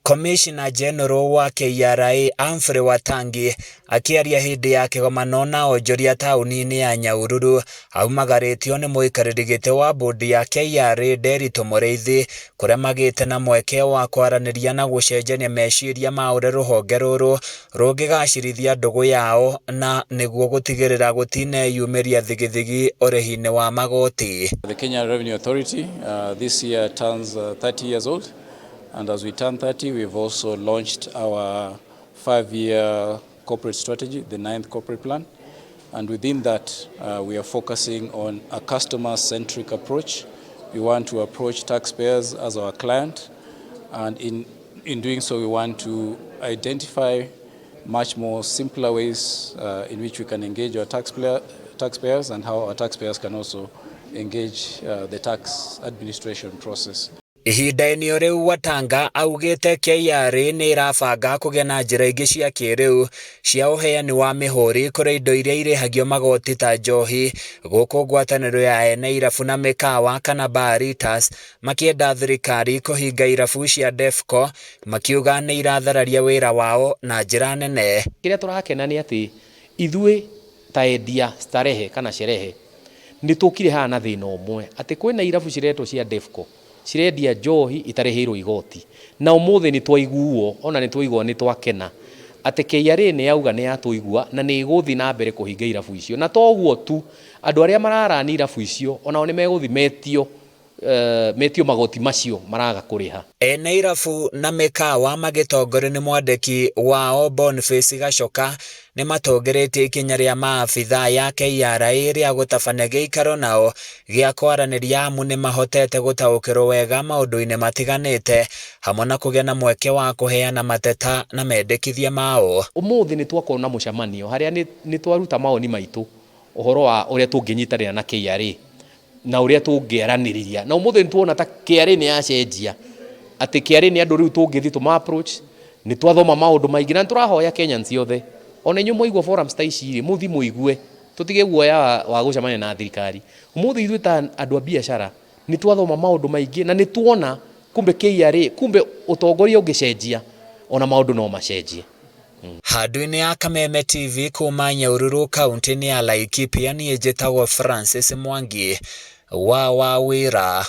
Commissioner General wa KRA Humphrey Watangi akĩaria hĩndĩ ya kĩgomano na onjoria taũni-inĩ ya Nyahururu aumagarĩtio nĩ mũikarĩri gĩtĩ wa bodi ya KRA Nderitu Mũrĩithi, kũrĩa magĩte na mweke wa kwaranĩria na gũcenjania meciria ma ũrĩa rũhonge rũrũ rũngĩgacĩrithia ndũgũ yao na nĩguo gũtigĩrĩra gũtineyumĩria thigithigi ũrĩhi-inĩ wa magoti. The Kenya Revenue Authority this year turns 30 years old, and as we turn 30, we've also launched our 5-year corporate strategy, the ninth corporate plan. And within that, we are focusing on a customer-centric approach. We want to approach taxpayers as our client, and in doing so, we want to identify much more simpler ways in which we can engage our taxpayers and how our taxpayers can also engage the tax administration process. Ihinda-inĩ o rĩu, Watanga augĩte KRA nĩ ĩrabanga kũgĩa na njĩra ingĩ cia kĩrĩu cia ũheani wa mĩhũri kũrĩ indo iria irĩhagio magoti ta njohi, gũkũ ngwatanĩro ya ene irabu na mĩkawa kana Baritas makĩenda thirikari kũhinga irabu cia Defco, makiuga nĩ irathararia wĩra wao na njĩra nene. Kĩrĩa tũrakena nĩ atĩ ithuĩ ta endia starehe kana sherehe nĩ tũkire haha na thĩna ũmwe, atĩ kwĩna irabu ciretwo cia Defco cirendia njohi itarĩhĩirwo igoti, na ũmũthĩ nĩ twaiguo, ona nĩ twaigua, nĩ twakena atĩ KRA nĩ yauga nĩ yatũigua na nĩ ĩgũthiĩ na mbere kũhinga irabu icio. Na to ũguo tu, andũ arĩa mararani irabu icio onao nĩ megũthiĩ metio magoti macio maraga kũrĩha. Ene irabu na mĩkawa magĩtongorio nĩ mwandĩki wao Boniface Gachoka nĩ matongoretie ikinya rĩa maabithaa ya KRA rĩa gũtabania gĩikaro nao gĩa kwaranĩria, amu nĩ mahotete gũtaũkĩrwo wega maũndũ-inĩ matiganĩte, hamwe na kũgĩa na mweke wa kũheana mateta na mendekithia mao. Ũmũthĩ nĩ twakorwo na mũcemanio harĩa nĩ twaruta mawoni maitũ ũhoro wa ũrĩa tũngĩnyitanĩra na KRA na ũrĩa tũngĩaranĩrĩria, na ũmũthĩ nĩ tuona ta KRA nĩ yacenjia, atĩ KRA nĩ andũ rĩu tũngĩthiĩ tũma approach. Nĩ twathoma maũndũ maingĩ na nĩ tũrahoya Kenyans othe, ona inyuĩ mwaigua forums ta ici rĩ, mũthiĩ mũigue, tũtige guoya wa gũcemania na thirikari. Ũmũthĩ ithuĩ ta andũ a biacara nĩ twathoma maũndũ maingĩ na nĩ tuona kumbe KRA, kumbe ũtongoria ũngĩcenjia ona maũndũ no macenjie. Handũ-inĩ ya Kameme TV kuma Nyahururu, kaunti-inĩ ya Laikipia, niĩ njĩtagwo Francis Mwangi wa Wawĩra.